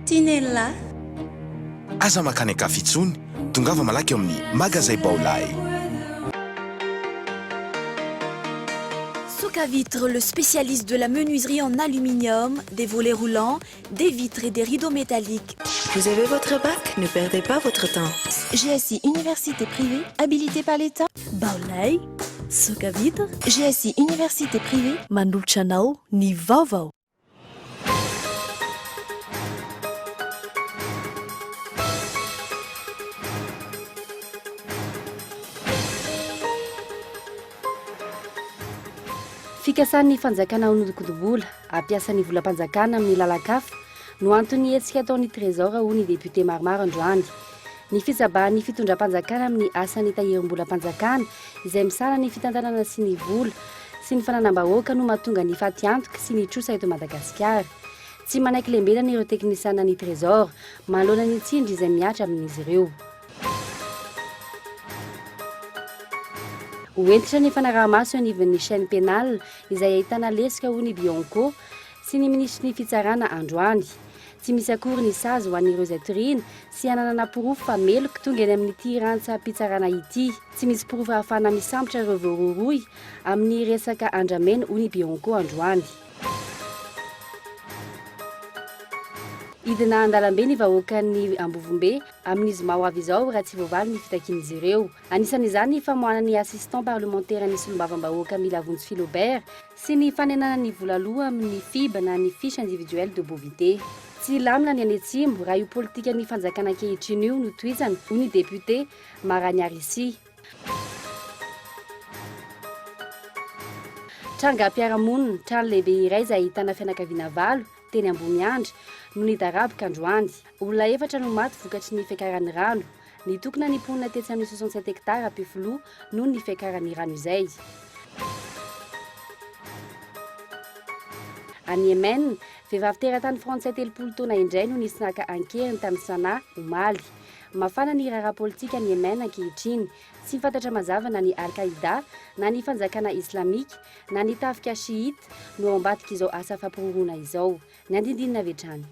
Tian'elah. Aza mankany an-kafa intsony, tongava malaky ao amin'ny Magazay Baolai. Souk à vitre, le spécialiste de la menuiserie en aluminium, des volets roulants, des vitres et des rideaux métalliques. Vous avez votre bac? Ne perdez pas votre temps. GSI Université privée, habilitée par l'État. Baolai, Souk à vitre. GSI Université privée. Manolotra anao ny vaovao. Fikasan'ny fanjakana hanodinkodim-bola, hampiasa ny volam-panjakana amin'ny lalan-kafa no anton'ny hetsika ataon'ny Trésor hoy ny député maromaro androany. Ny fitsabahan'ny fitondram-panjakana amin'ny asan'ny tahirim-bolam-panjakana izay misahana ny fitantanana sy ny vola sy ny fananam-bahoaka no mahatonga ny fatiantoka sy ny trosa eto Madagasikara. Tsy manaiky lembenana ireo teknisiana ny Trésor manoloana ny tsindry izay mihatra amin'izy ireo. Ho hentitra ny fanaraha-maso eo anivon'ny chaine pénale izay ahitana lesoka hoy ny Bianco sy ny minisitry ny fitsarana androany. Tsy misy akory ny sazy ho an'ireo izay toriana sy hananana porofo fa meloka tonga eny amin'ity rantsam-pitsarana ity. Tsy misy porofo ahafahana misambotra ireo voarohirohy amin'ny resaka andramena hoy ny Bianco androany. Hidina an-dalambe ny vahoakan'ny Ambovombe amin'ny zoma ho avy izao raha tsy voavaly ny fitakian'izy ireo. Anisan'izany ny famoahana ny assistant parlementaire ny solombavambahoaka Milavonjy Philobert sy ny fanenana ny vola aloa amin'ny FIB na ny fiche individuelle de bovité. Tsy hilamina ny any atsimo raha io politikan'ny fanjakana ankehitriny io no tohizana, hoy ny député Maraniarisia. Trangam-piarahamonina, trano lehibe iray izay ahitana fianakaviana valo, teny Ambohimiandra, no nidaraboka androany. Olona efatra no maty vokatry ny fiakaran'ny rano. Nitokona ny mponina tetsy amin'ny 67 hectares Ampefiloha noho ny fiakaran'ny rano izay. Any Yemen, vehivavy teratany frantsay 30 taona indray no nisy naka an-keriny tany Sanaa, omaly. Mafana ny raharaha politika any Yemen ankehitriny. Tsy fantatra mazava na ny Al-Qaïda, na ny fanjakana islamika, na ny tafika Shiite no ao ambadik'izao asa fampihorohoroana izao. Ny andindinina avy hatrany.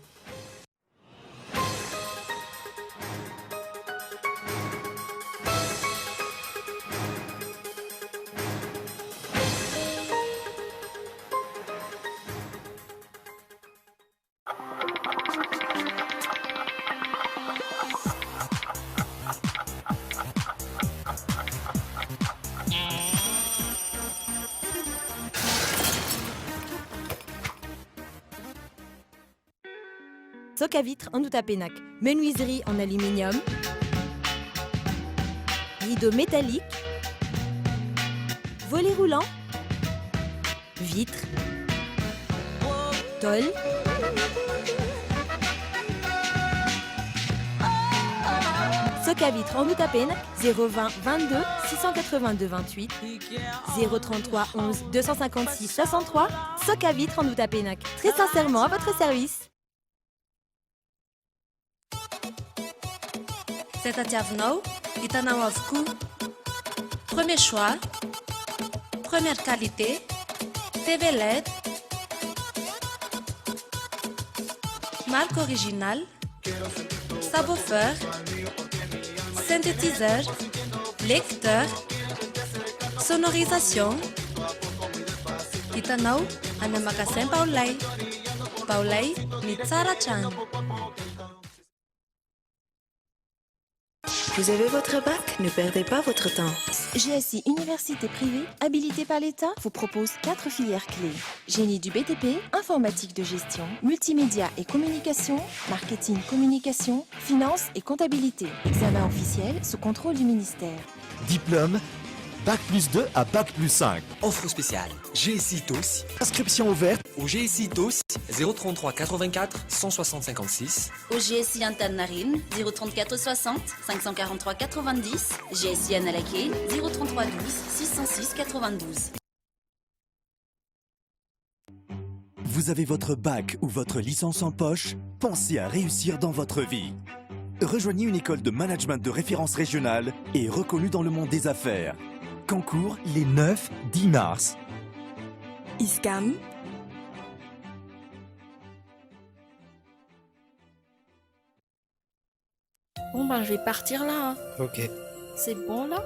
Soc à vitre Andohatapenaka, menuiserie en aluminium, rideau métallique, volet roulant, vitre, tôle, Soc à vitre Andohatapenaka, 020 22 682 28, 033 11 256 63, Soc à vitre Andohatapenaka, très sincèrement à votre service. Izay tadiavinao, hitanao avokoa. Premier choix, première qualité, TV led, marque originale, subwoofer, synthétiseur, lecteur, sonorisation. Hitanao any amin'ny magasin Baolai. Baolai, ny tsara hatrany. Vous avez votre bac? Ne perdez pas votre temps. GSI Université privée, habilitée par l'État, vous propose 4 filières clés. Génie du BTP, informatique de gestion, multimédia et communication, marketing communication, finance et comptabilité. Examen officiel sous contrôle du ministère. Diplôme, Bac plus 2 à Bac plus 5. Offre spéciale GSI TOS. Inscription ouverte au GSI TOS 033 84 160 56. Au GSI Antaninarenina 034 60 543 90. GSI Analakely 033 12 606 92. Vous avez votre bac ou votre licence en poche? Pensez à réussir dans votre vie. Rejoignez une école de management de référence régionale et reconnue dans le monde des affaires. Concours les 9, 10 mars. ISCAM. Bon ben je vais partir là. Hein. Ok. C'est bon là?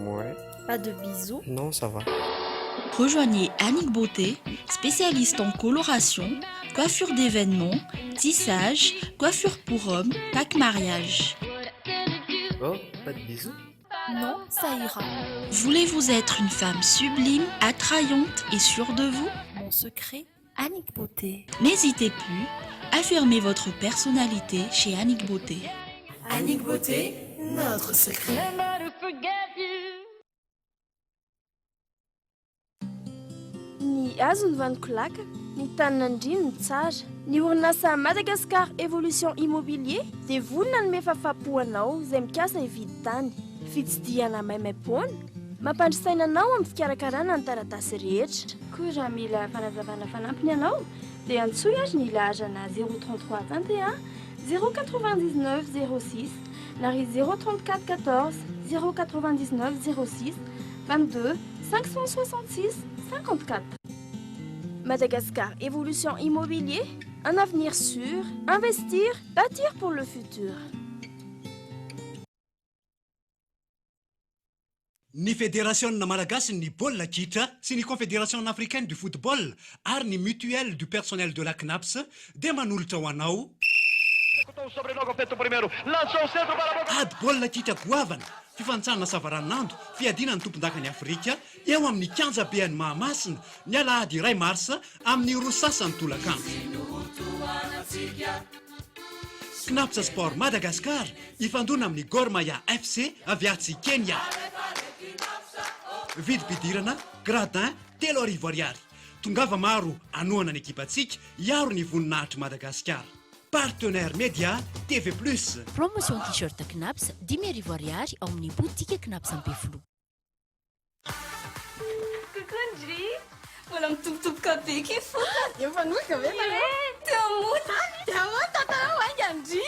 Ouais. Pas de bisous? Non, ça va. Rejoignez Annick Beauté, spécialiste en coloration, coiffure d'événements, tissage, coiffure pour hommes, pack mariage. Oh, pas de bisous? Non, ça ira. Voulez-vous être une femme sublime, attrayante et sûre de vous? Mon secret, Annick Beauté. N'hésitez plus, affirmez votre personnalité chez Annick Beauté. Annick Beauté, notre secret. Ny hazo no vanon-kolaka, ny tanin'Andriana no tsara. Ny orinasa Madagascar Evolution Immobilier dia vonona hanome fahafahampo anao izay mikasa hividy tany. Fitsidihana maimaimpoana, mampandry saina anao amin'ny fikarakarana ny taratasy rehetra. Koa raha mila fanazavana fanampiny ianao dia antsoy ary ny laharana 033 21 099 06 na ry 034 14 099 06 22 566 54. Madagascar Evolution Immobilier, un avenir sûr, investir, bâtir pour le futur. Ny Federasiona malagasin'ny baolina kitra sy ny Confédération africaine du football ary ny Mutuelle du personnel de la Cnaps dia manolotra ho anao ady baolina kitra goavana, fifanintsanana savaranonando, fiadiana ny tompondakan'i Afrika eo amin'ny kianjabean'i Mahamasina ny alahady iray marsa amin'ny roa sasany tolakandro. Cnaps Sport Madagascar hifandona amin'ny Gor Mahia FC avy atsy Kenya. Vidim-pidirana, gradin, 3000 ariary. Tongava maro hanohana ny ekipantsika hiaro ny voninahitr'i Madagasikara. Partenaire Média, TV Plus. Promotion t-shirt Cnaps, 5000 ariary ao amin'ny boutique Cnaps Ampefiloha. Coucou Ndry! Mbola mitobotoboka be kay fona. Efa noka ve nareo? Teo amota. Teo amota tanao hainga Ndry.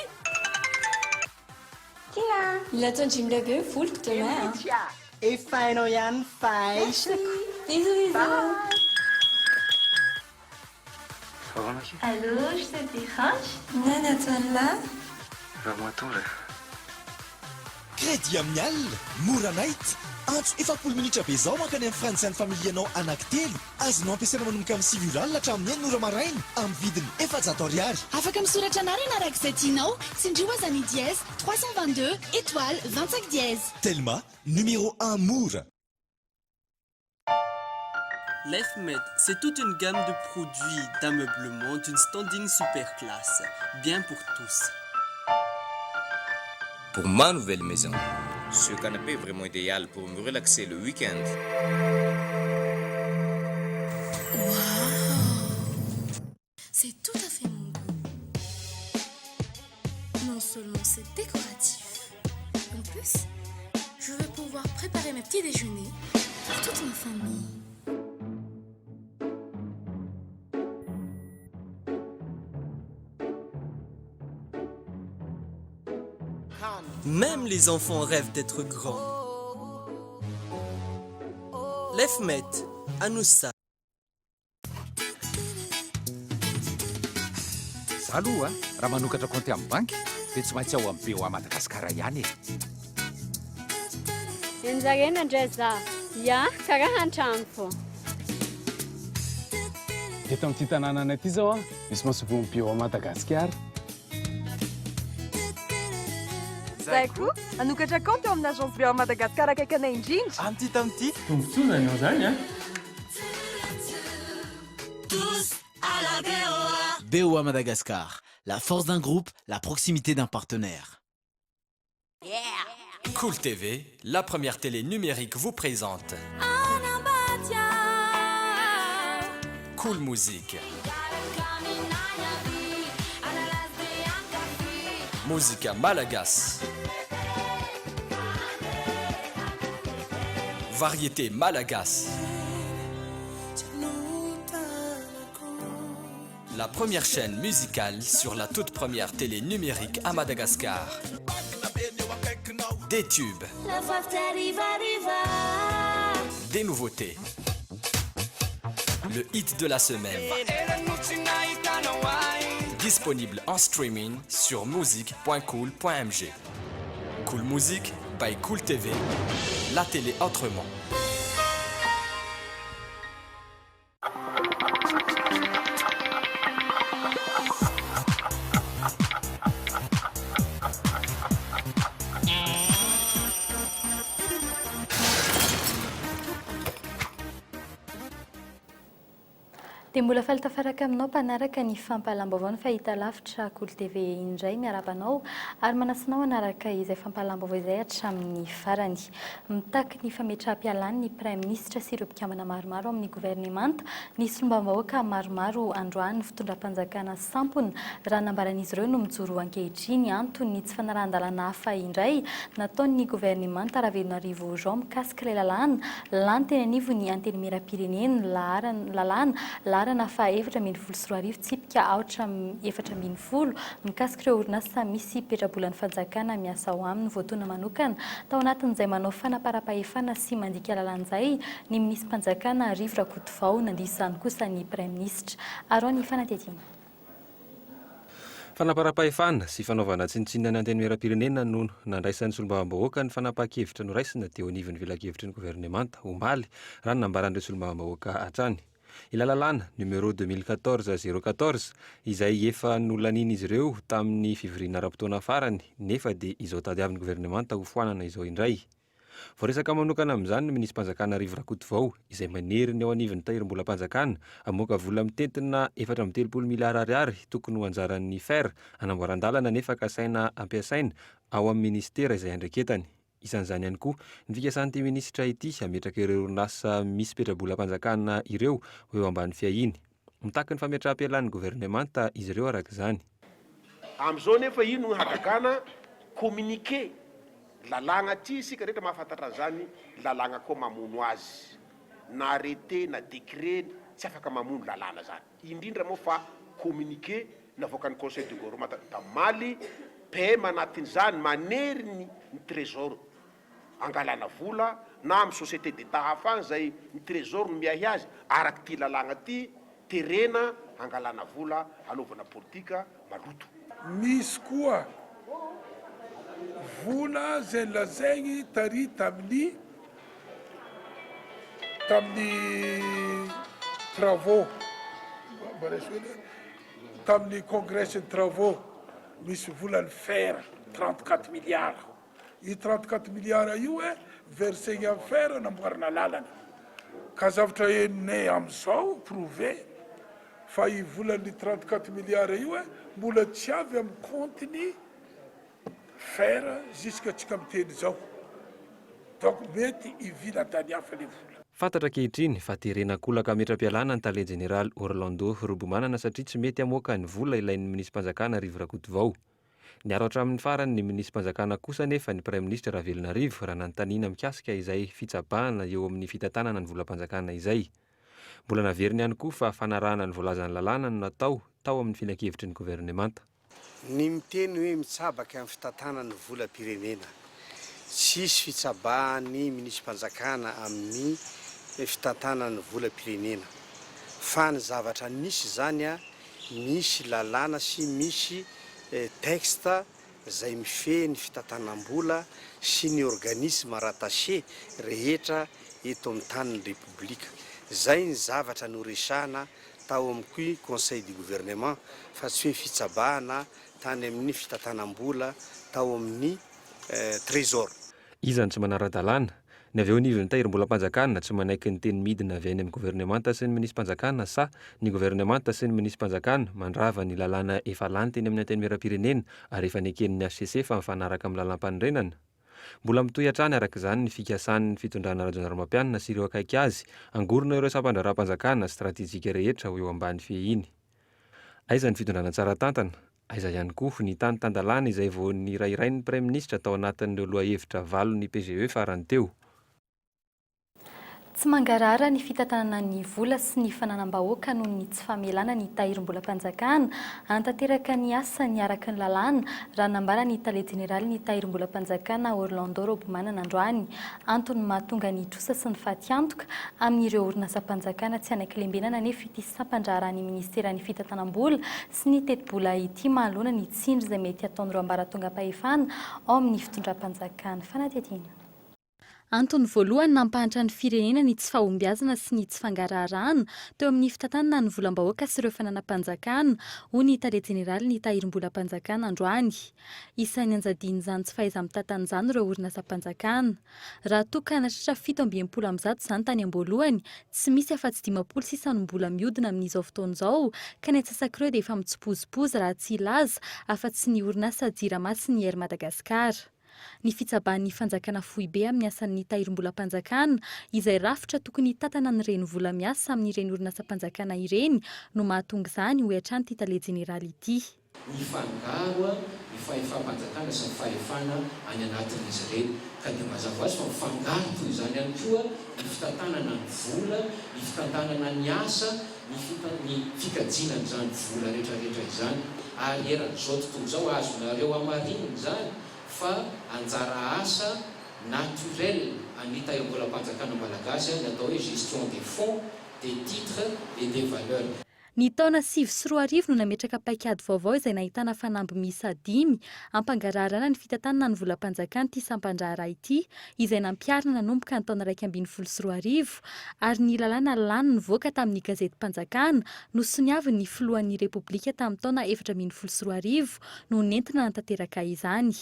Tina! Mila ataon-dry milay be ny voloko demain a. Efa hainao ihany ny fahaizako. Bisous bisous. Allô, je te dérange? Inona ny ataon'lah? Raha matory. Crédit amin'ny alina, mora night, antso 40 minitra be izao mankany amin'ny Friends and Family-anao anankitelo, azonao ampiasaina manomboka amin'ny 9 ora alina hatramin'ny 6 ora maraina, amin'ny vidiny 400 ariary. Afaka misoratra anarana araka izay tianao, tsindrio aza ny dièse 322 étoile 25 dièse. Telma, numéro 1 mora. LifeMed, c'est toute une gamme de produits d'ameublement d'une standing super classe, bien pour tous. Pour ma nouvelle maison, ce canapé est vraiment idéal pour me relaxer le week-end. Waouh! C'est tout à fait mon goût. Non seulement c'est décoratif, en plus, je vais pouvoir préparer mes petits déjeuners pour toute ma famille. Même les enfants rêvent d'être grands. Lefmet, Anoussa. Za aloha raha manokatra compte amin'ny banky dia tsy maintsy ao amin'ny BOA Madagasikara ihany e. Enjarena ndray za. Ya, karaha an-trano fô. Eto amin'ity tanànanay ity izao misy masoivohon'ny BOA Madagasikara. Zahay koa hanokatra kaonty ao amin'ny agence BOA Madagasikara akaiky anay indrindra. Amin'ity taona ity. Tombontsoa izany ao izany an! Tous à la BOA. BOA Madagascar, la force d'un groupe, la proximité d'un partenaire. Cool TV, la première télé numérique vous présente Cool Music. Mozika Malagasy. Variété Malagasy. La première chaîne musicale sur la toute première télé numérique à Madagascar. Des tubes. Des nouveautés. Le hit de la semaine. Disponible en streaming sur music.cool.mg. Cool Music by Cool TV, la télé autrement. Dia mbola faly tafaraka aminao mpanaraka ny fampahalam-baovao ny fahitalavitra Kolo TV indray miarahaba anao ary manasa anao hanaraka izay fampahalam-baovao izay hatramin'ny farany. Mitaky ny fametraham-pialany ny Praiminisitra sy ireo mpikambana maromaro ao amin'ny governemanta ny solombavambahoaka maromaro androany fitondram-panjakana sampona raha nambaran'izy ireo no mijoro ankehitriny antony ny tsy fanarahan-dalàna hafa indray nataon'ny governemanta Ravelonarivo Jean mikasika ilay lalàna lany teny anivon'ny Antenimierampirenena laharana lalàna laharana faha 2014 tsipika aotra 14 mikasika ireo orinasa misy petrabolan'ny fanjakana miasa ao aminy voatonona manokana tao anatin'izay manao fanaparam-pahefana sy mandika lalàna izay ny minisi-panjakana Rivo Rakotovao nandiso izany kosa ny praiminisitra Arao ny fanadihadiana. Fanaparam-pahefana sy fanaovana tsinontsinona ny Antenimierampirenena no nandraisan'ny solombavambahoaka ny fanapahan-kevitra noraisina teo anivon'ny filankevitry ny governemanta, omaly, raha ny nambaran'ireo solombavambahoaka hatrany. Ilay lalàna Numéro 2014 014 izay efa nolanian'izy ireo tamin'ny fivoriana ara-potoana farany nefa dia izao tadiavin'ny governemanta hofoanana izao indray. Voaresaka manokana amin'izany ny minisi-panjakana Rivo Rakotovao, izay manery ny ao anivon'ny tahirim-bolam-panjakana hamoaka vola mitentina 34 miliara ariary tokony ho anjaran'ny fer hanamboaran-dalana nefa kasaina hampiasaina ao amin'ny minisitera izay andraiketany. Isan'izany ihany koa ny fikasan'ity minisitra ity hametraka ireo orinasa misy petrabolam-panjakana ireo ho eo ambany fiahiany. Mitaky ny fametraham-pialan'ny governemanta izy ireo araka izany. Amin'izao nefa ino no hagagana communiqué lalàgna ty isika rehetra mahafantatra an'izany lalàgna koa mamono azy na arrêté na décret tsy afaka mamono lalàna zany indrindra moa fa communiqué navoakan'ny conseil de gouvernement tamaly PM anatin'izany manery ny ny trésor angalana vola na amin'ny société d'Etat hafa any izay ny trésor no miahy azy araka ity lalàgna ity terena hangalana vola hanaovana politika maloto. Nisy koa vola izay lazaigny tary tamin'ny tamin'ny travaux mba raiso hely e, tamin'ny congrès ny travaux misy volan'ny fer 34 milliards. Io 34 milliards io eh versegny am fer namboarina lalana. Ka zavatra henonay amzao prouvé fa io volan'ny 34 milliards io eh mbola tsy avy am compte ny fer jusque tsika miteny zao. Donc mety hivily antany hafa le vola. Fantatra ankehitriny fa terena an-kolaka hametra-pialana ny tale jeneraly Orlando Robomanana satria tsy mety hamoaka ny vola ilain'ny minisi-panjakana Rivo Rakotovao. Niaro hatramin'ny farany ny minisi-panjakana kosa anefa ny Praiminisitra Ravelonarivo raha nanontaniana mikasika izay fitsabahana eo amin'ny fitantanana ny volam-panjakana izay. Mbola naveriny ihany koa fa fanarahana ny voalazan'ny lalàna no natao tao amin'ny filankevitry ny governemanta. Ny miteny hoe mitsabaka amin'ny fitantanana ny volam-pirenena. Tsisy fitsabahan'ny minisi-panjakana amin'ny fitantanana ny volam-pirenena. Fa ny zavatra nisy izany misy lalàna sy misy texte izay mifehy ny fitantanam-bola sy ny organisme rattaché rehetra eto amin'ny tanin'ny Repoblika. Izay ny zavatra noresahana tao amin'ny Conseil du Gouvernement fa tsy hoe fitsabahana tany amin'ny fitantanam-bola tao amin'ny Trésor. Iza no tsy manara-dalàna? Ny avy eo anivon'ny Tahirimbolam-panjakana tsy manaiky ny teny midina avy any amin'ny governemanta sy ny minisi-panjakana sa ny governemanta sy ny minisi-panjakana mandrava ny lalàna efa lany teny amin'ny Antenimierampirenena ary efa neken'ny hcc fa mifanaraka amin'ny lalàmpanorenana? Mbola mitohy hatrany araka izany ny fikasan'ny fitondrana Rajaonarimampianina sy ireo akaiky azy hangorona ireo sampan-draharaham-panjakana stratejika rehetra ho eo ambany fehiny. Aiza ny fitondrana tsara tantana? Aiza ihany koa ny tany tan-dalàna izay vao nirahirain'ny Praiminisitra tao anatin'ireo lohahevitra valon'ny PGE farany teo? Tsy mangarahara ny fitantanana ny vola sy ny fananam-bahoaka noho ny tsy famelana ny Tahirimbolam-panjakana hanatanteraka ny asany araka ny lalàna, raha nambaran'ny tale jeneralin'ny Tahirimbolam-panjakana Orlando Robimanana androany. Antony mahatonga ny trosa sy ny fatiantoka amin'ireo orinasam-panjakana tsy hanaiky lembenana anefa ity sampan-draharahan'ny minisiteran'ny fitantanam-bola sy ny tetibola ity manoloana ny tsindry izay mety hataon'ireo ambaratongam-pahefana ao amin'ny fitondram-panjakana. Fanadihadiana. Antony voalohany nampahantra ny firenena ny tsy fahombiazana sy ny tsy fangaraharahana teo amin'ny fitantanana ny volam-bahoaka sy ireo fananam-panjakana, hoy ny tale jeneralin'ny Tahirimbolam-panjakana androany. Isan'ny anjadian'izany tsy fahaiza-mitantana izany ireo orinasam-panjakana. Raha toa ka nahatratra 167 izany tany am-boalohany, tsy misy afa-tsy 50 sisa no mbola mihodina amin'izao fotoana izao, ka ny antsasak'ireo dia efa mitsipozipozy raha tsy hilaza afa-tsy ny orinasa Jirama sy ny Air Madagascar. Ny fitsabahan'ny fanjakana foibe amin'ny asan'ny Tahirimbolam-panjakana, izay rafitra tokony hitantana ny renivola miasa amin'ireny orinasam-panjakana ireny no mahatonga izany, hoy hatrany ity tale jeneraly ity. Mifangaro ny fahefam-panjakana sy ny fahefana any anatin'izy ireny, ka dia mazava ho azy fa mifangaro toy izany ihany koa ny fitantanana ny vola, ny fitantanana ny asa, ny ny fikajiana an'izany vola rehetrarehetra izany. Ary eran'izao tontolo izao azonareo hamarinina izany fa anjara asa naturel an'ny Tahirimbolam-panjakana malagasy ny atao hoe gestion des fonds, des titres et des valeurs. Ny taona 2009 no nametraka paikady vaovao izay nahitana fanamby miisa dimy hampangaraharana ny fitantanana ny volam-panjakana ity sampan-draharaha ity izay nampiharina nanomboka ny taona 2011 ary ny lalàna lany nivoaka tamin'ny gazetim-panjakana nosoniavin'ny filohan'ny Repoblika tamin'ny taona 2014 no nentina nanatanteraka izany.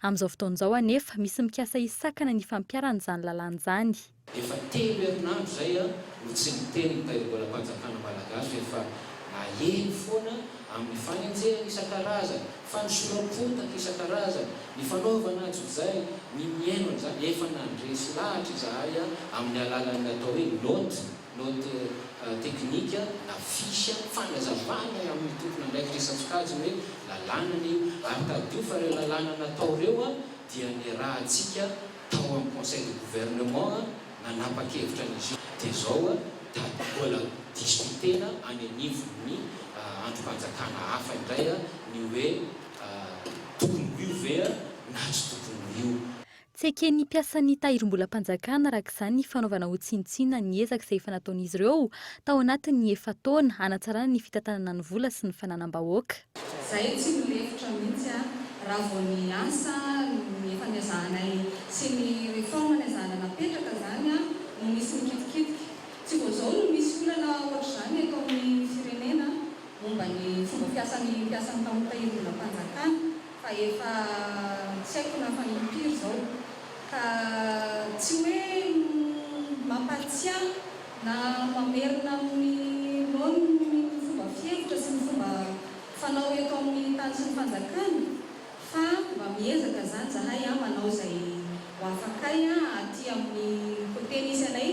Amin'izao fotoana izao anefa, misy mikasa hisakana ny fampiharana izany lalàna izany. Efa telo herinandro izay no tsy niteny ny Tahirimbolam-panjakana malagasy fa efa naheno foana amin'ny fanenjehana isan-karazany, fanosoram-potaka isan-karazany, ny fanaovana antsojay, ny mihaino an'izany, efa nandresy lahatra izahay amin'ny alalan'ny atao hoe note, note technique na fiche fanazavana amin'ny tompon'andraikitra isan-tsokajiny hoe lalàna anie io, ary tadidio fa ireo lalàna natao ireo dia niarahantsika tao amin'ny conseil de gouvernement nanapa-kevitra an'izy io, dia izao tady mbola discuter-na any anivon'ny andrim-panjakana hafa indray ny hoe tokony ho io ve na tsy tokony ho io. Tsy eken'ny mpiasan'ny Tahirimbolam-panjakana araka izany ny fanaovana ho tsinontsinona ny ezaka izay efa nataon'izy ireo tao anatin'ny efa-taona hanatsarana ny fitantanana ny vola sy ny fananam-bahoaka. Zay tsy milefitra mihitsy a! Raha vao ny asa ny efa niezahanay sy ny reforme niezahana napetraka zany a no misy mikitikitika. Tsy vao zao no misy olana ohatr'izany eto amin'ny firenena momba ny fomba fiasan'ny mpiasan'ny tahirimbolam-panjakana fa efa tsy haiko na fa impiry izao. Ka tsy hoe mampatsiahy na mamerina amin'ny laoniny ny fomba fihevitra sy ny fomba fanao eto amin'ny tany sy ny fanjakana fa mba miezaka izany zahay manao izay ho afakay aty amin'ny côté misy anay.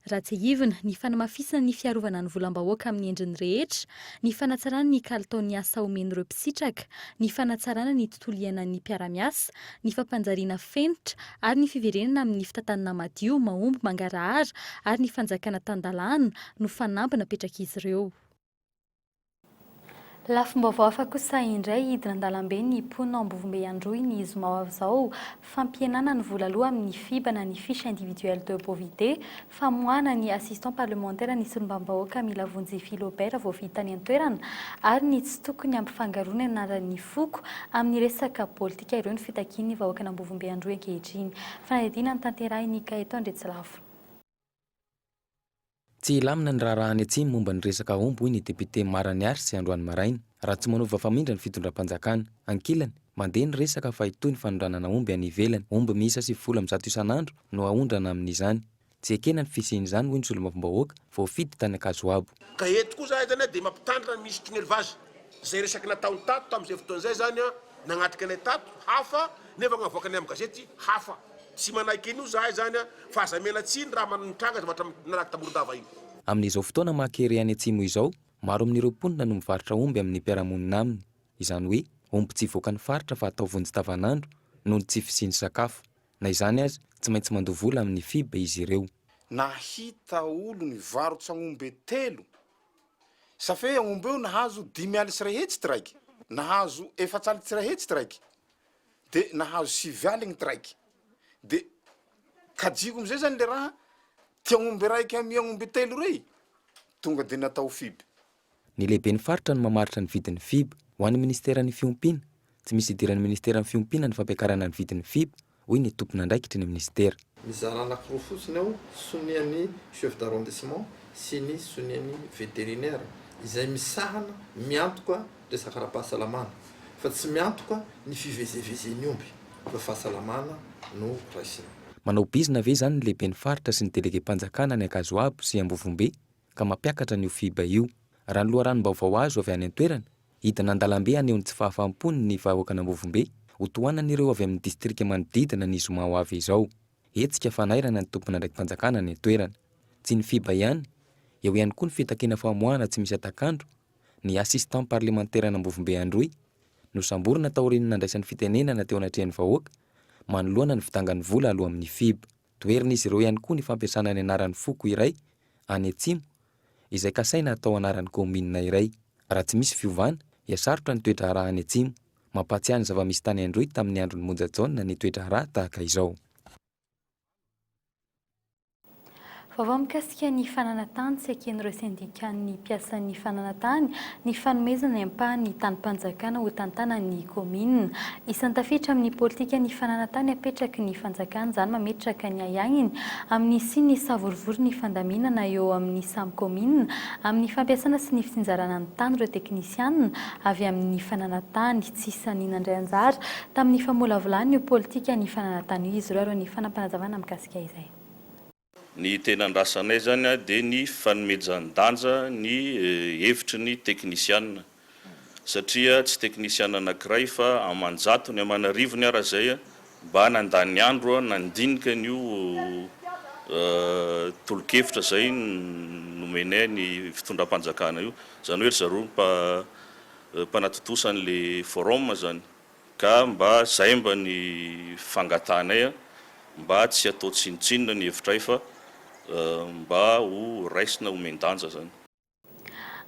Raha tsiahivina, ny fanamafisana ny fiarovana ny volam-bahoaka amin'ny endriny rehetra, ny fanatsarana ny kalitaon'ny asa omen'ireo mpisitraka, ny fanatsarana ny tontolo iainan'ny mpiara-miasa, ny fampanjariana fenitra ary ny fiverenana amin'ny fitantanana madio, mahomby, mangarahara ary ny fanjakana tan-dalàna no fanamby napetrak'izy ireo. Lafim-baovao hafa kosa indray, hidina an-dalambe ny mponina ao Ambovombe Androy ny zoma ho avy izao. Fampihenana ny vola aloa amin'ny FIB na ny Fiche Individuelle de Bovide, famoahana ny Assistant Parlementaire ny solombavambahoaka Milavonjy Philobert voafidy tany an-toerana ary ny tsy tokony hampifangaroana ny anaran'ny foko amin'ny resaka politika ireo ny fitakian'ny vahoakan'Ambovombe Androy ankehitriny. Fanadihadiana notanterahin'i Gaëtan Andriatsilavo. Tsy hilamina ny raharaha any Atsimo momba ny resaka omby hoy ny depiote Mara Niarsy androany maraina, raha tsy manova famindra ny fitondram-panjakana. Ankilany, mandeha ny resaka fa hitohy ny fanondranana omby any ivelany. Omby miisa 190 isan'andro no haondrana amin'izany. Tsy ekena ny fisian'izany hoy ny solombavambahoaka voafidy tany Ankazoabo. Ka eto koa zahay zany dia mampitandrina ny minisitry ny élevage, zay resaky nataony tato tamin'izay fotoana izay zany an, nagnatrika anay tato hafa nefa gnavoakanay amin'ny gazety hafa. Tsy manaiky an'io zahay zany an, fa aza miala tsiny raha mitranga zavatra nalaky ta Morondava iny. Amin'izao fotoana maha kere any Atsimo izao, maro amin'ireo mponina no mivarotra omby amin'ny mpiara-monina aminy. Izany hoe, omby tsy hivoaka ny faritra fa atao vonjy tavanandro noho ny tsy fisian'ny sakafo. Na izany aza, tsy maintsy mandoa vola amin'ny FIB izy ireo. Nahita olo nivarotsy agnombe telo, safe agnombe io nahazo dimy aly sy ray hetsy ty raiky, nahazo efatsy aly sy ray hetsy ty raiky, de nahazo sivy aligny ty raiky, de kajiko amizay zany le raha, ty agnombe raiky amy agnombe telo rey tonga de natao FIB. Ny lehiben'ny faritra no mamaritra ny vidin'ny FIB. Ho an'ny minisiteran'ny Fiompiana, tsy misy idiran'ny minisiteran'ny Fiompiana ny fampiakarana ny vidin'ny FIB, hoy ny tompon'andraikitry ny minisitera. Mizara anankiroa fotsiny ao, sonian'ny chef d'arrondissement sy ny sonian'ny vétérinaire izay misahana miantoka resaka ara-pahasalamana fa tsy miantoka ny fivezevezen'ny omby fa fahasalamana no raisina. Manao bizina ve izany ny lehiben'ny faritra sy ny delegem-panjakana any Ankazoabo sy Ambovombe ka mampiakatra an'io FIB io? Raha ny loharanom-baovao azo avy any an-toerana, hidina an-dalambe haneho ny tsy fahafahampoany ny vahoakan'Ambovombe, ho tohanan'ireo avy amin'ny distrika manodidina ny zoma ho avy izao. Hetsika fanairana ny tompon'andraiki-panjakana any an-toerana. Tsy ny FIB ihany, eo ihany koa ny fitakiana famoahana tsy misy hatak'andro ny assistant parlemantera an'Ambovombe Androy, nosamborina taorian'ny nandraisany fitenenana teo anatrehan'ny vahoaka manoloana ny fidangan'ny vola aloa amin'ny FIB. Toherin'izy ireo ihany koa ny fampiasana ny anaran'ny foko iray any atsimo izay kasaina hatao anaran'ny kaominina iray. Raha tsy misy fiovana, hihasarotra ny toe-draharaha any atsimo. Mampahatsiahy ny zava-misy tany Androy tamin'ny andron'i Monja Jaona ny toe-draharaha tahaka izao. Vaovao mikasika ny fananantany tsy eken'ireo sendikan'ny mpiasan'ny fananantany ny fanomezana ny ampahan'ny tanim-panjakana ho tantanan'ny kaominina. Isan'ny tafiditra amin'ny politikan'ny fananantany apetraky ny fanjakana izany mametraka ny ahiahiny amin'ny hisian'ny savorovoro ny fandaminana eo amin'ny samy kaominina amin'ny fampiasana sy ny fitsinjarana ny tany ireo teknisianina avy amin'ny fananantany. Tsy isan'ny nandray anjara tamin'ny famolavolana io politikan'ny fananantany io izy ireo ary ny fanampanazavana mikasika izay. Ny tena andrasanay izany dia ny fanomezan-danja ny hevitry ny teknisiana satria tsy teknisiana anankiray fa aman-jatony, aman'arivony ara izay mba nandany andro nandinika an'io tolo-kevitra izay nomenay ny fitondram-panjakana io. Izany hoe ry zareo mpanatontosa an'ilay forum izany. Ka mba zay mba ny fangatahanay mba tsy atao tsinontsinona ny hevitray fa mba ho raisina omen-danja zany.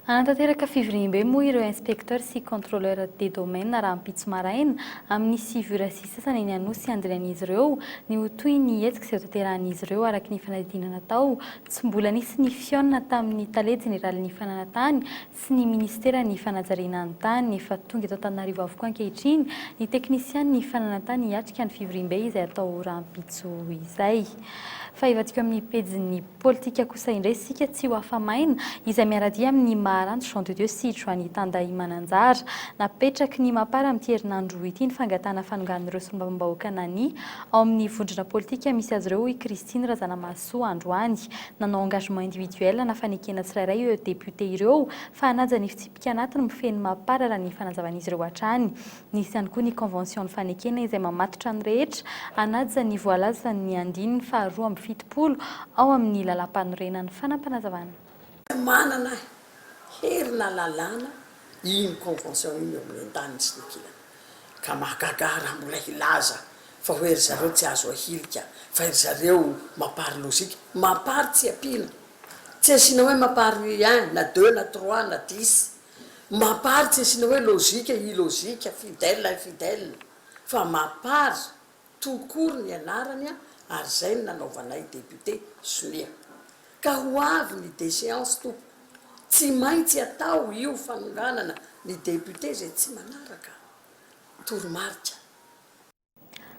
Hanatanteraka fivoriambe moa ireo inspecteurs sy contrôleurs des domaines rahampitso maraina amin'ny sivy ora sy sasany eny Anosy handinihan'izy ireo ny ho tohin'ny hetsika izay hotanterahan'izy ireo araka ny fanadihadiana natao. Tsy mbola nisy ny fihaonana tamin'ny tale jeneralin'ny fananantany sy ny minisiteran'ny fanajariana ny tany. Efa tonga eto Antananarivo avokoa ankehitriny ny teknisianin'ny fananantany hiatrika ny fivoriambe izay hatao rahampitso izay. Fa hivadika amin'ny pejin'ny politika kosa indray isika tsy ho afa-maina izay miara-dia amin'ny Maharanto Jean de Dieu sy Joany Tandahimananjara. Napetraky ny Mapar amin'ity herinandro ity ny fangatahana fanongan'ireo solombavambahoaka nania ao amin'ny vondrona politika misy azy ireo hoy Christine Razanamahasoa androany. Nanao engagement individuel na fanekena tsirairay ireo depiote ireo fa hanaja ny fitsipika anatiny mifehy ny Mapar raha ny fanazavan'izy ireo hatrany. Nisy ihany koa ny convention nifanekena izay mamatotra ny rehetra hanaja ny voalazan'ny andininy faha 72 ao amin'ny lalàmpanorenana. Fanampinazavana. Manana hery na lalàna iny convention iny eo amin'ny andaniny sy ny ankilany. Ka mahagaga ahy raha mbola hilaza fa hoe ry zareo tsy azo ahilika fa ry zareo mapar logique. Mapar tsy ampiana. Tsy asiana hoe mapar un na deux na trois na dix. Mapar tsy asiana hoe logique, illogique, fidèle, infidèle. Fa mapar tout court ny anarany ary izay no nanaovanay député sonia. Ka ho avy ny déchéance tompoko. Tsy maintsy atao io fanonganana ny député izay tsy manaraka toromarika.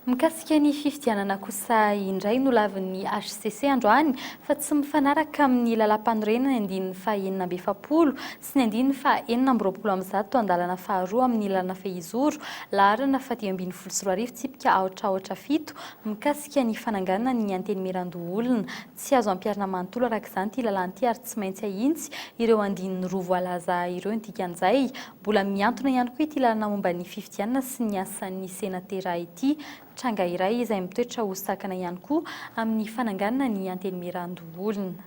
Mikasika ny fifidianana kosa indray nolavin'ny hcc androany fa tsy mifanaraka amin'ny lalàmpanorenana ny andininy faha 46 sy ny andininy faha 126 andalana faharoa amin'ny lalana fehizoro laharana faha 2015 tsipika aotra aotra fito mikasika ny fananganana ny antenimierandoholona. Tsy azo ampiharina manontolo araka izany ity lalàna ity ary tsy maintsy ahintsy ireo andininy roa voalaza ireo ny dikan'izay. Mbola mihantona ihany koa ity lalana momba ny fifidianana sy ny asan'ny senatera ity. Tranga iray izay mitoetra ho sakana ihany koa amin'ny fananganana ny antenimierandoholona.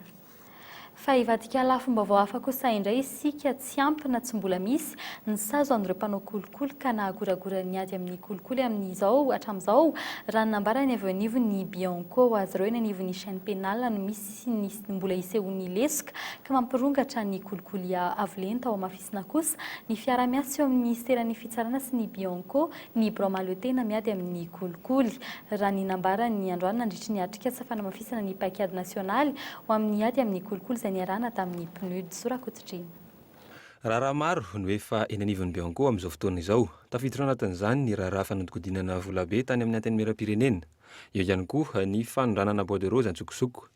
Fa hivadika lafim-baovao hafa kosa indray isika, tsy ampy na tsy mbola misy ny sazy ho an'ireo mpanao kolikoly ka nahagoragora ny ady amin'ny kolikoly amin'izao hatramin'izao, raha ny nambaran'ny avy eo anivon'ny Bianco. Ho azy ireo eny anivon'ny chaine pénale no misy ny mbola isehoan'ny lesoka ka mampirongatra ny kolikoly avo lenta. Hohamafisina kosa ny fiaraha-miasa eo amin'ny minisiteran'ny Fitsarana sy ny Bianco, ny birao mahaleo tena miady amin'ny kolikoly, raha ny nambaran'ny androany nandritry ny atrikasa fanamafisana ny paikady nasionaly Ho amin'ny ady amin'ny kolikoly izay niarahana tamin'ny PNUD. Zo Rakototrina. Raharaha maro no efa eny anivon'ny Bianco amin'izao fotoana izao. Tafiditra ao anatin'izany ny raharaha fanodikodinana volabe tany amin'ny Antenimierampirenena. Eo ihany koa ny fanondranana bois de rose an-tsokosoko.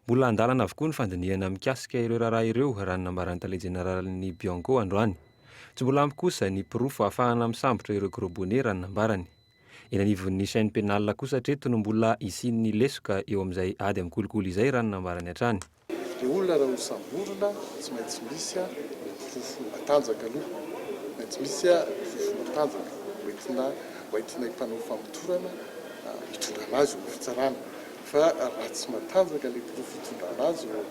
Mbola an-dalana avokoa ny fandinihana mikasika ireo raharaha ireo raha ny nambaran'ny tale jeneralin'ny Bianco androany. Tsy mbola ampy kosa ny porofo ahafahana misambotra ireo gros bonnets raha ny nambarany. Eny anivon'ny chaine pénale kosa hatreto no mbola hisian'ny lesoka eo amin'izay ady amin'ny kolikoly izay raha ny nambarany hatrany. Ilay olona raha ho samborina tsy maintsy misy ny porofo matanjaka aloha, maintsy misy porofo matanjaka hoentina hoentina mpanao famotorana hitondrana azy eo amin'ny fitsarana. Fa raha tsy matanjaka ilay porofo hitondrana azy eo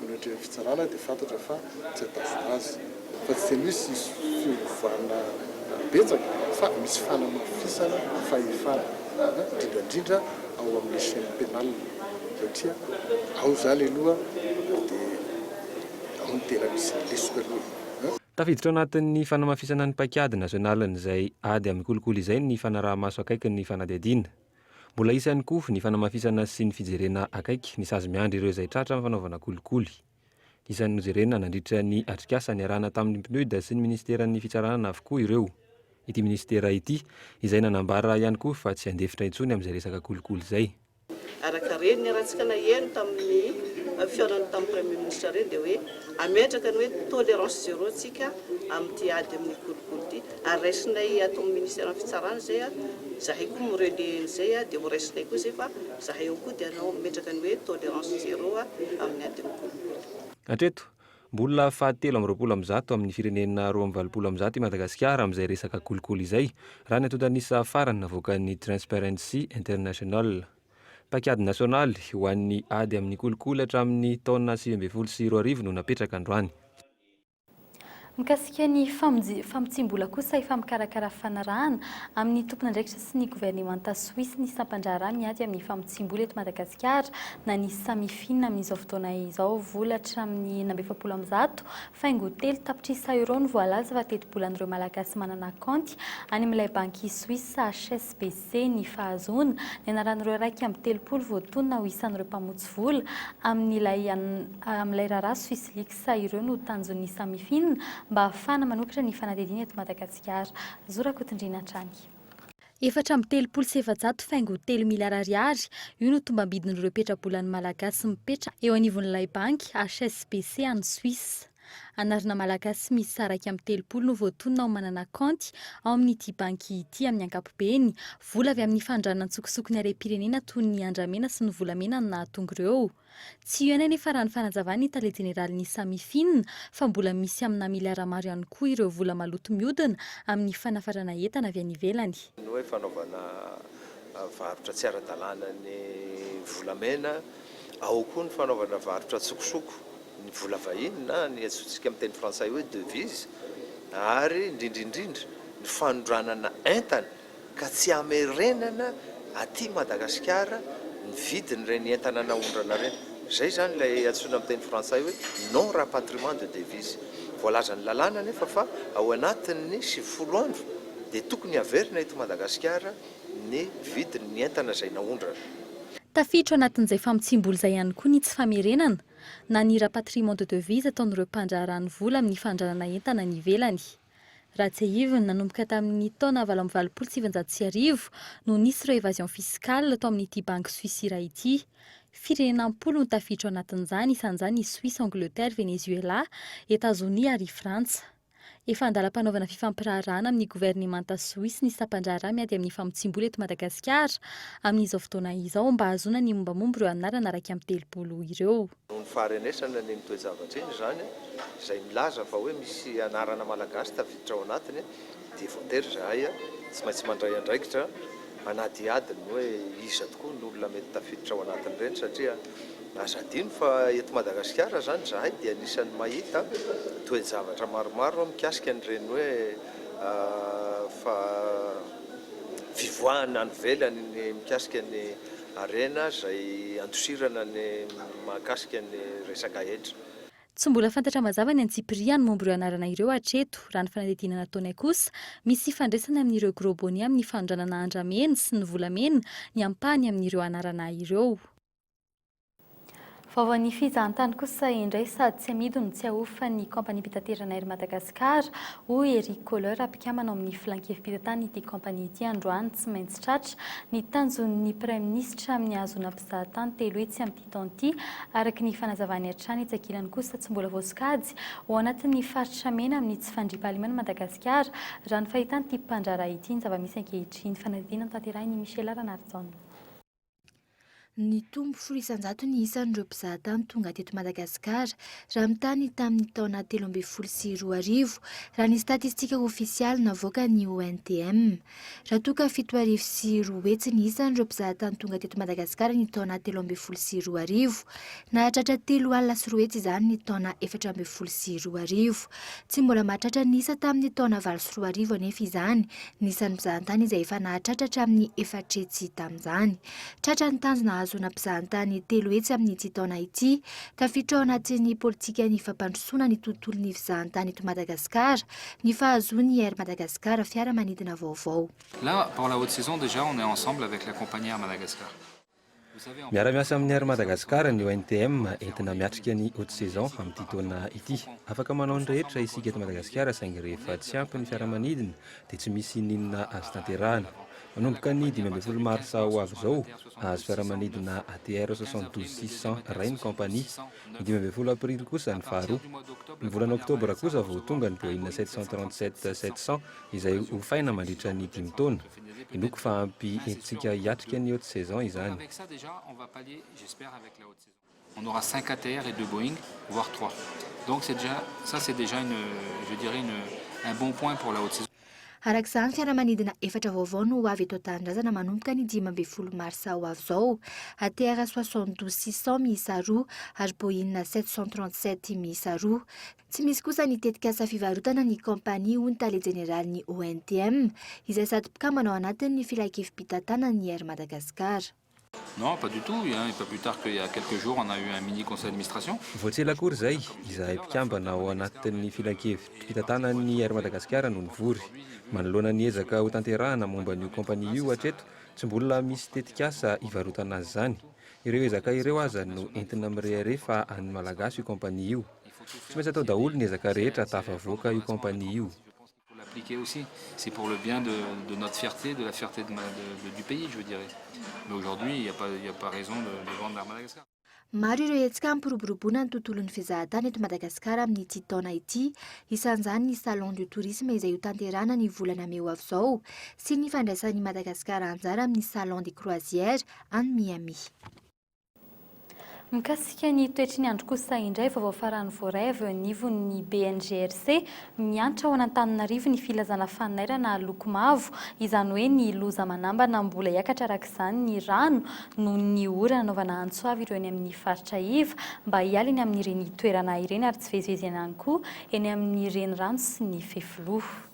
anatrehan'ny fitsarana dia fantatra fa tsy hahatazona azy. Fa tsy dia misy fiovana betsaka fa misy fanamafisana fahefana indrindra indrindra ao amin'ny chaine pénale satria ao izany aloha dia ao no tena misy ny lesoka aloha e. Tafiditra ao anatin'ny fanamafisana ny paikady nasionalin'izay ady amin'ny kolikoly izay ny fanaraha-maso akaiky ny fanadihadiana. Mbola hisy ihany koa ny fanamafisana sy ny fijerena akaiky ny sazy miandry ireo izay tratra amin'ny fanaovana kolikoly. Isan'ny nojerena nandritra ny atrikasa niarahana tamin'ny PNUD sy ny minisiteran'ny Fitsarana avokoa ireo. Ity minisitera ity izay nanambara ihany koa fa tsy handefitra intsony amin'izay resaka kolikoly izay. Araka ireny niarahantsika naheno tamin'ny fihaonana tamin'ny Praiminisitra ireny dia hoe hametraka ny hoe tolérance zéro tsika amin'ity ady amin'ny kolikoly ity ary raisinay ato amin'ny ministeran'ny fitsarana izay, izahay koa mi-relayer an'izay dia ho raisinay koa izay fa izahay ao koa dia hanao hametraka ny hoe tolérance zéro amin'ny ady amin'ny kolikoly. Hatreto, mbola fahatelo 122 amin'ny firenena 182 i Madagasikara amin'izay resaka kolikoly izay, raha ny antontan'isa farany navoakan'ny Transparency International. Paikady nasionaly ho an'ny ady amin'ny kolikoly hatramin'ny taona 2019 no napetraka androany. Mikasika ny famotsiam-bola kosa, efa mikarakara fifanarahana amin'ny tompon'andraikitra sy ny governemanta Soisy ny sampan-draharaha miady amin'ny famotsiam-bola eto Madagasikara na ny Samifin amin'izao fotoana izao. Vola hatramin'ny 146 faingo 3 tapitrisa euros no voalaza fa tetibolan'ireo Malagasy manana kaonty any amin'ilay banky Soisa HSBC ny fahazoana ny anaran'ireo 31 voatonona ho isan'ireo mpamotsy vola amin'ilay amin'ilay raharaha Swissleaks. Sa ireo no tanjon'ny Samifin mba hahafahana manokatra ny fanadihadiana eto Madagasikara? Zo Rakotondriana hatrany. 434 faingo telo miliara ariary, io no tombambidin'ireo petrabolan'ny Malagasy mipetraka eo anivon'ilay banky HSBC any Suisse. Anarana Malagasy miisa 31 no voatonona ho manana kaonty ao amin'ity banky ity amin'ny ankapobeny. Vola avy amin'ny fanondranana an-tsokosoko ny harem-pirenena toy ny andramena sy ny volamena no nahatonga ireo. Tsy io ihany anefa raha ny fanazavan'ny tale jeneralin'ny Samifin fa mbola misy amina miliara maro ihany koa ireo vola maloto mihodina amin'ny fanafarana entana avy any ivelany. Ny hoe fanaovana varotra tsy ara-dalàna ny volamena, ao koa ny fanaovana varotra an-tsokosoko ny vola vahiny na ny antsointsika amin'ny teny frantsay hoe devise ary indrindra indrindra ny fanondranana entana ka tsy hamerenana aty Madagasikara ny vidin'ireny entana naondrana ireny. Izay izany ilay antsoina amin'ny teny frantsay hoe non rapatriement de devise. Voalazan'ny lalàna anefa fa ao anatin'ny 90 andro dia tokony haverina eto Madagasikara ny vidin'ny entana izay naondrana. Tafiditra ao anatin'izay famotsiam-bola izay ihany koa ny tsy famerenana na ny rapatriement de devise ataon'ireo mpandraharaha ny vola amin'ny fanondranana entana any ivelany. Raha tsiahivina, nanomboka tamin'ny taona 1988 no nisy ireo évasion fiscale tao amin'ity banky Suisse iray ity. Firenena am-polo no tafiditra ao anatin'izany, isan'izany i Suisse, Angleterre, Venezuela, Etazonia ary i Frantsa. Efa andalam-panaovana fifampiraharahana amin'ny governemanta Soisy ny sampan-draharaha miady amin'ny famotsiam-bola eto Madagasikara amin'izao fotoana izao mba hahazoana ny mombamomba ireo anarana 31 ireo. Noho ny faharenesana an'iny toe-javatra iny izany, izay milaza fa hoe misy anarana malagasy tafiditra ao anatiny, dia voatery izahay tsy maintsy mandray andraikitra hanadihady ny hoe iza tokoa ny olona mety tafiditra ao anatin'ireny satria Aza adino fa eto Madagasikara izany izahay dia anisan'ny mahita toe-javatra maromaro mikasika an'ireny hoe fa fivoahana any ivelany ny mikasika ny harena izay andosirana ny mahakasika ny resaka hetra. Tsy mbola fantatra mazava ny antsipiriany momba ireo anarana ireo hatreto. Raha ny fanadihadiana nataonay kosa, misy ifandraisany amin'ireo gros bonnets amin'ny fanondranana andramena sy ny volamena ny ampahany amin'ireo anarana ireo. Vaovaon'ny fizahantany kosa indray sady tsy amidy no tsy ahofa ny kaompaniam-pitaterana Air Madagascar, hoy Eric Kohler, mpikambana ao amin'ny filankevi-pitantanana ity kaompania ity androany. Tsy maintsy tratra ny tanjon'ny Praiminisitra amin'ny hahazoana mpizahatany 300 amin'ity taona ity, araka ny fanazavany hatrany. Etsy ankilany kosa, tsy mbola voasokajy ho anatin'ny faritra mena amin'ny tsy fandriampahalemana Madagasikara, raha ny fahitan'ity mpandraharaha ity ny zava-misy ankehitriny. Fanadihadiana notanterahin'i Michela Ranarijaona. Nitombo 10% ny isan'ireo mpizahatany tonga teto Madagasikara raha mitaha ny tamin'ny taona 2013, raha ny statistika ofisialy navoakan'ny ONTM. Raha toa ka 2200 ny isan'ireo mpizahatany tonga teto Madagasikara ny taona 2013, nahatratra 240 izany ny taona 2014. Tsy mbola mahatratra ny isa tamin'ny taona 2008 anefa izany ny isan'ny mpizahantany izay efa nahatratra hatramin'ny 400 tamin'izany. Tratra ny tanjona hahazoana mpizahantany 300 amin'ity taona ity. Tafiditra ao anatin'ny politikan'ny fampandrosoana ny tontolon'ny fizahantany eto Madagasikara ny fahazoan'ny Air Madagascar fiaramanidina vaovao. Là, pour la haute saison déjà, on est ensemble avec la compagnie Air Madagascar. Miara-miasa amin'ny Air Madagascar ny ONTM entina miatrika ny haute saison amin'ity taona ity. Afaka manao ny rehetra isika eto Madagasikara saingy rehefa tsy ampy ny fiaramanidina dia tsy misy n'inona azo tanterahana. Manomboka ny 15 marsa ho avy izao, hahazo fiaramanidina ATR 72 600 iray ny kaompania. Ny 15 aprily kosa ny faharoa. Ny volana oktobra kosa vao tonga ny Boeing 737 700 izay hofaina mandritra ny dimy taona. Inoako fa ampy entintsika hiatrika ny haute saison izany. On aura 5 ATR et 2 Boeing, voire 3. Donc c'est déjà, ça c'est déjà une, je dirais une, un bon point pour la haute saison. Araka izany, fiaramanidina efatra vaovao no ho avy eto an-tanindrazana manomboka ny 15 marsa ho avy izao. ATR 72 600 miisa roa ary Boeing 737 miisa roa. Tsy misy kosa ny tetikasa fivarotana ny kaompania hoy ny tale jeneralin'ny ONTM, izay sady mpikambana ao anatin'ny filankevi-pitantanan'ny Air Madagascar. Non, pas du tout, et pas plus tard qu'il y a quelques jours, on a eu un mini conseil d'administration. Vao tsy ela akory izay, izahay mpikambana ao anatin'ny filankevi-pitantanan'ny Air Madagascar no nivory. Manoloana ny ezaka hotanterahana momba an'io kaompania io hatreto, tsy mbola misy tetikasa hivarotana azy izany. Ireo ezaka ireo aza no entina mirehareha fa an'ny Malagasy io kaompania io. Tsy maintsy atao daholo ny ezaka rehetra tafavoaka io kaompania io. Faut l'appliquer aussi, c'est pour le bien de de notre fierté, de la fierté de de du pays je dirais. Mais aujourd'hui il n'y a pas il n'y a pas raison de de vendre Air Madagascar. Maro ireo hetsika hampiroboroboana ny tontolon'ny fizahantany eto Madagasikara amin'ity taona ity. Isan'izany ny Salon du tourisme izay hotanterahina ny volana mey ho avy izao sy ny fandraisan'i Madagasikara anjara amin'ny Salon des croisières any Miami. Mikasika ny toetry ny andro kosa indray, vaovao farany voaray avy eo anivon'ny BNGRC, miantra ao an'Antananarivo ny filazana fanairana loko mavo, izany hoe ny loza manambana mbola hiakatra araka izany ny rano noho ny orana nanaovana antso avy ireo eny amin'ny faritra iva mba hiala eny amin'ireny toerana ireny ary tsy vezivezena ihany koa eny amin'ny renirano sy ny fefiloha.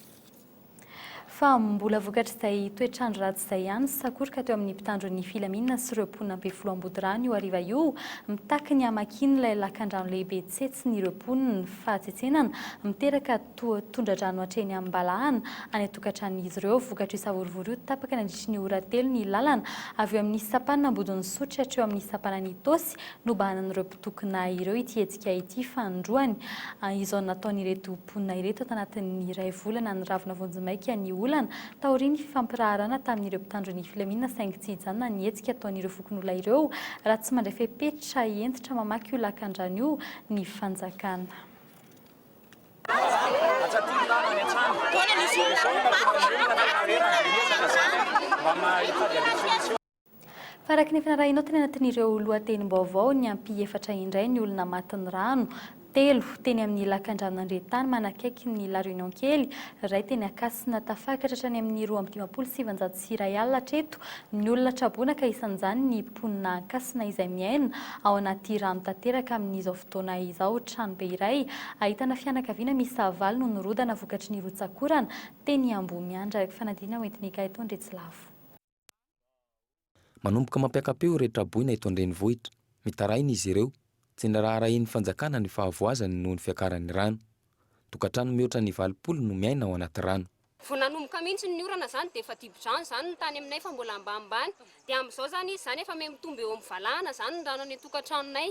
Fa mbola vokatr'izay toetr'andro ratsy izay ihany, sakoroka teo amin'ny mpitandro ny filaminana sy ireo mponina Ampefiloha Ambodirano io hariva io, mitaky ny hamakian'ilay ilay lakandrano lehibe tsetsin'ireo mponina fahatsetsenana, miteraka toa tondra-drano hatreny am-balahana any an-tokantranon'izy ireo. Vokatr'io savorovoro io, tapaka nandritry ny ora telo ny lalana avy eo amin'ny sampanana Ambodin'Isotry hatreo amin'ny sampanan'Itaosy, Nobahanan'ireo mpitokona ireo ity hetsika ity fanindroany izao nataon'ireto mponina ireto tanatin'ny iray volana niravona vonjimaika ny olana taorian'ny fifampiraharahana tamin'ireo mpitandro ny filaminana saingy tsy hijanona ny hetsika ataon'ireo fokonolona ireo raha tsy mandray fepetra hentitra mamaky io lakandrano io ny fanjakana. Fa araka ny efa narahinao tany anatin'ireo lohatenim-baovao, niampy efatra indray ny olona matin'ny rano Telo teny amin'ny lakandranon'Andriantany manakaiky ny La Réunion kely, iray teny Ankasina. Tafakatra hatrany amin'ny 152 hatreto ny olona traboina ka isan'izany ny mponina Ankasina izay miaina ao anaty rano tanteraka amin'izao fotoana izao. Tranobe iray ahitana fianakaviana miisa valo no nirodana vokatry ny rotsak'orana teny Ambohimiandra. Fanadihadiana hoentin'i Gaëtan Andriatsilavo. Manomboka mampiaka-peo ireo traboina eto an-drenivohitra. Mitaraina izy ireo. Tsy niraharahian'ny fanjakana ny fahavoazany noho ny fiakaran'ny rano. Tokantrano mihoatra ny 80 no miaina ao anaty rano. Vao nanomboka mihitsy ny orana izany dia efa dibo-drano izany ny tany aminay fa mbola ambanimbany. Dia amin'izao izany izy izany efa miha mitombo eo amin'ny valahana izany ny rano any an-tokantranonay.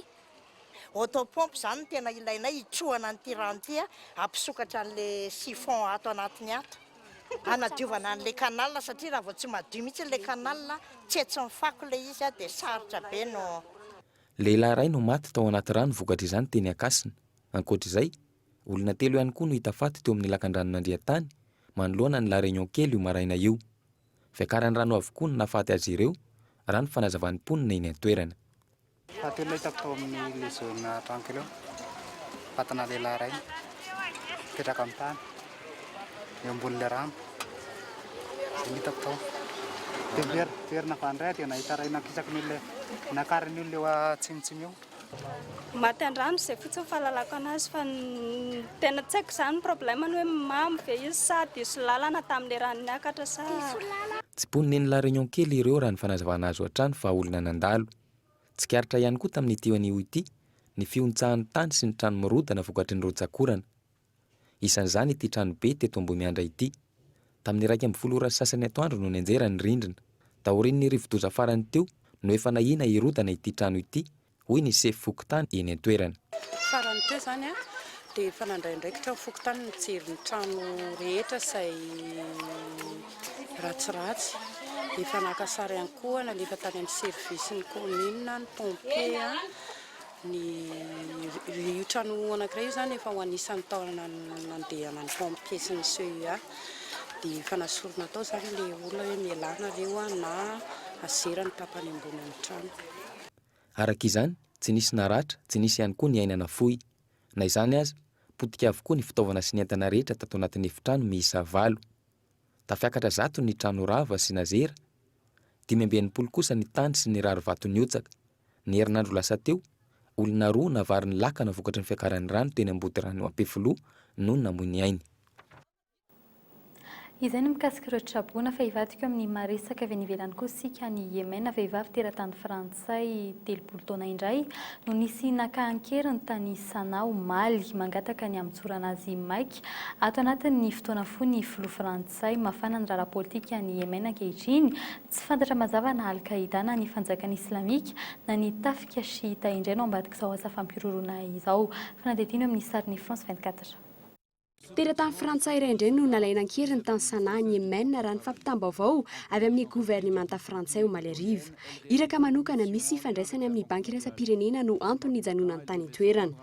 Auto pompe izany no tena ilainay hitrohana an'ity rano ity hampisokatra an'ilay siphon ato anatiny ato. Hanadiovana an'ilay canal satria raha vao tsy madio mihitsy ilay canal, tsetsin'ny fako ilay izy dia sarotra be no. Lehilahy iray no maty tao anaty rano vokatr'izany teny Ankasina. Ankoatra izay, olona telo ihany koa no hita faty teo amin'ny lakandranon'Andriantany, manoloana ny La Réunion kely io maraina io. Fiakaran'ny rano avokoa no nahafaty azy ireo, raha ny fanazavan'ny mponina eny an-toerana. Fahatelo nahitako tao amin'ny le zone tranquille eo, fatana lehilahy iray mipetraka amin'ny tany eo ambonin'ilay rano, izay no hitako tao. Dia miverina avy any indray aho dia nahita iray nakisaky ny olona, nakarin'ny olona eo atsimotsimo eo. Maty an-drano izay fotsiny ny fahalalako anazy fa ny tena tsy haiko izany ny problème-ny hoe mamo ve izy sa diso lalana tamin'ilay rano niakatra sa. Tsy mponina eny La Réunion kely ireo raha ny fanazavana azo hatrany fa olona nandalo. Tsikaritra ihany koa tamin'ity anio ity ny fihontsahan'ny tany sy ny trano mirodana vokatry ny rotsak'orana. Isan'izany ity tranobe teto Ambohimiandra ity. Tamin'ny 11 ora sy sasany atoandro no nianjera ny rindrina. Taorian'ny rivodoza farany teo no efa nahiana hirodana ity trano ity, hoy ny sefo fokontany eny an-toerana. Farany teo izany dia efa nandray andraikitra ny fokontany nijery ny trano rehetra izay ratsiratsy. Efa naka sary ihany koa nalefa tany amin'ny service-n'ny commune, ny pompier, ny io trano anankiray io izany efa ho anisan'ny taona nandehanan'ny pompier sy ny CUA. Dia efa nasorina tao izany ilay olona hoe mialà nareo na azera ny tapany ambony amin'ny trano. Araka izany, tsy nisy naratra, tsy nisy ihany koa ny aina nafoy. Na izany aza, potika avokoa ny fitaovana sy ny entana rehetra tato anatin'ny efitrano miisa valo. Tafiakatra zato ny trano rava sy nazera, 65 kosa ny tany sy ny rarivato nihotsaka. Ny herinandro lasa teo, olona roa navarin'ny lakana vokatry ny fiakaran'ny rano teny Ambodirano Ampefiloha no namoy ny ainy. Izay ny mikasika ireo traboina fa hivadika eo amin'ny maha-resaka avy any ivelany kosa isika any Yemen. Vehivavy teratany frantsay 30 taona indray no nisy naka an-keriny tany Sanaa omaly. Mangataka ny hamotsorana azy maika ato anatin'ny fotoana fohy ny filoha frantsay. Mafana ny raharaha politika any Yemen ankehitriny. Tsy fantatra mazava na Al-Qaida na ny fanjakana islamika na ny tafika shiita indray no ambadik'izao asa fampihorohoroana izao. Fanadihadiana eo amin'ny sarin'ny France 24. Teratany frantsay iray indray no nalaina an-keriny tany Sanaa any Yemen raha ny fampitam-baovao avy amin'ny governemanta frantsay omaly hariva. Iraka manokana misy ifandraisany amin'ny Banky iraisam-pirenena no antony nijanonany tany an-toerana.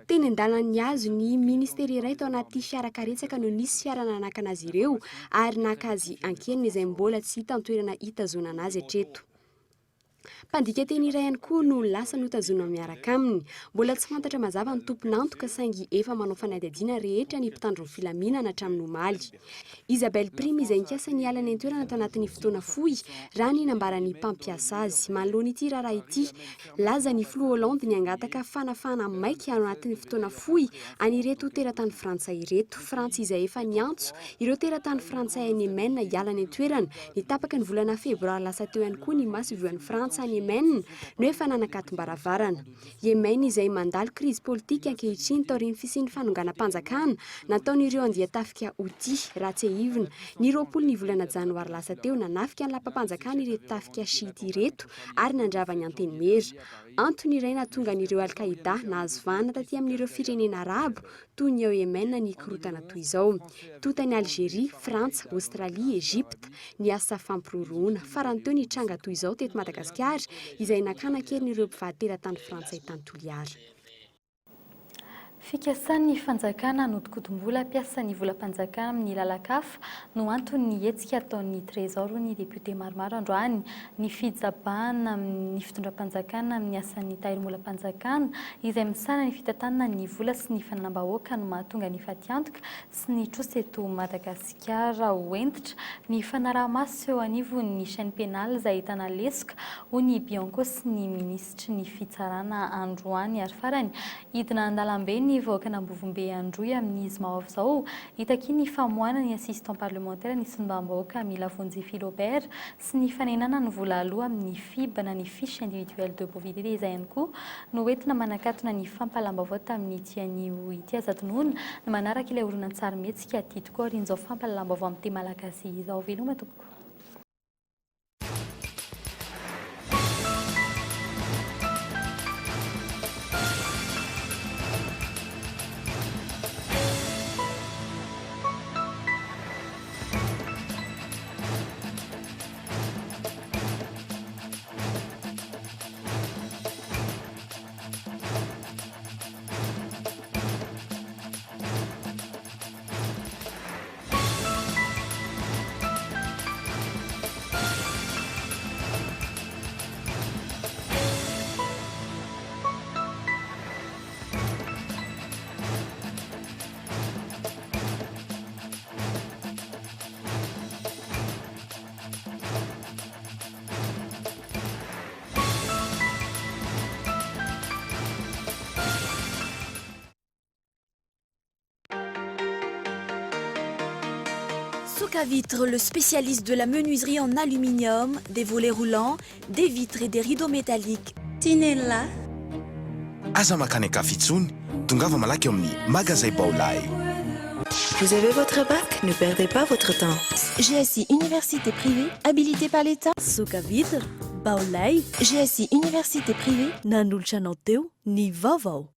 Teny an-dalana nihazo ny minisitera iray tao anaty fiara karetsaka no nisy fiara nanakana azy ireo ary naka azy an-keriny izay mbola tsy hita ny toerana hitazonana azy hatreto. Mpandika teny iray ihany koa no lasa notazonina miaraka aminy. Mbola tsy fantatra mazava ny tompon'antoka saingy efa manao fanadihadiana rehetra ny mpitandro ny filaminana hatramin'ny omaly. Isabelle Prime izay nikasa ny hiala any an-toerana tao anatin'ny fotoana fohy raha ny nambaran'ny mpampiasa azy. Manoloana ity raharaha ity, laza ny filoha Hollande ny hangataka fanafahana maika ao anatin'ny fotoana fohy an'ireto teratany frantsay ireto. Frantsa izay efa niantso ireo teratany frantsay any Yemen hiala any an-toerana Ny tapaky ny volana febroary lasa teo ihany koa ny masoivohon'i Frantsa any Yemen no efa nanakatom-baravarana. Yemen izay mandalo krizy politika ankehitriny taorian'ny fisian'ny fanonganam-panjakana nataon'ireo andian-tafika Houthi. Raha tsiahivina, ny 20 ny volana janoary lasa teo, nanafika ny lapam-panjakana ireto tafika Shiite ireto ary nandrava ny antenimiera. Antony iray nahatonga an'ireo Al-Qaïda nahazo vahana taty amin'ireo firenena arabo toy ny ao Yemen ny korontana toy izao. Tontan'i Algeria, Frantsa, Aostralia, Egypta ny asa fampiroroana. Farany teo ny tranga toy izao teto Madagasikara izay nakana an-keriny ireo mpivady teratany frantsay tany Toliara. Fikasan'ny fanjakana hanodinkodim-bola hampiasa ny volam-panjakana amin'ny lalan-kafa no anton'ny hetsika ataon'ny Trésor hoy ny depiote maromaro androany. Ny fijabahana amin'ny fitondram-panjakana amin'ny asan'ny tahirim-bolam-panjakana izay misahana ny fitantanana ny vola sy ny fananam-bahoaka no mahatonga ny fatiantoka sy ny trosa eto Madagasikara ho hentitra ny fanaraha-maso eo anivon'ny chaine pénale izay ahitana lesoka hoy ny Bianco sy ny minisitry ny fitsarana androany ary farany Hidina an-dalambe ny vahoakan'Ambovombe Androy amin'ny zoma ho avy izao, hitaky ny famoahana ny assistant parlementaire ny solombavambahoaka Mila Vonjy Philobert sy ny fanenana ny vola aloa amin'ny FIB na ny fiche individuelle de bovidé dia izay ihany koa no entina manakatona ny fampahalam-baovao tamin'ity anio ity. Aza adinoina ny manaraka ilay horonantsarimihetsika aty tokoa aorian'izao fampahalalam-baovao amin'ny teny malagasy izao. Veloma tompoko. Socavitre, le spécialiste de la menuiserie en aluminium, des volets roulants, des vitres et des rideaux métalliques. Tinella. Aza mankany an-kafa intsony, tongava malaky ao amin'ny Magazay Baolai. Vous avez votre bac? Ne perdez pas votre temps. GSI Université privée, habilitée par l'État. Socavitre, Baolai. GSI Université privée. Nanolotra anao teo ny vaovao.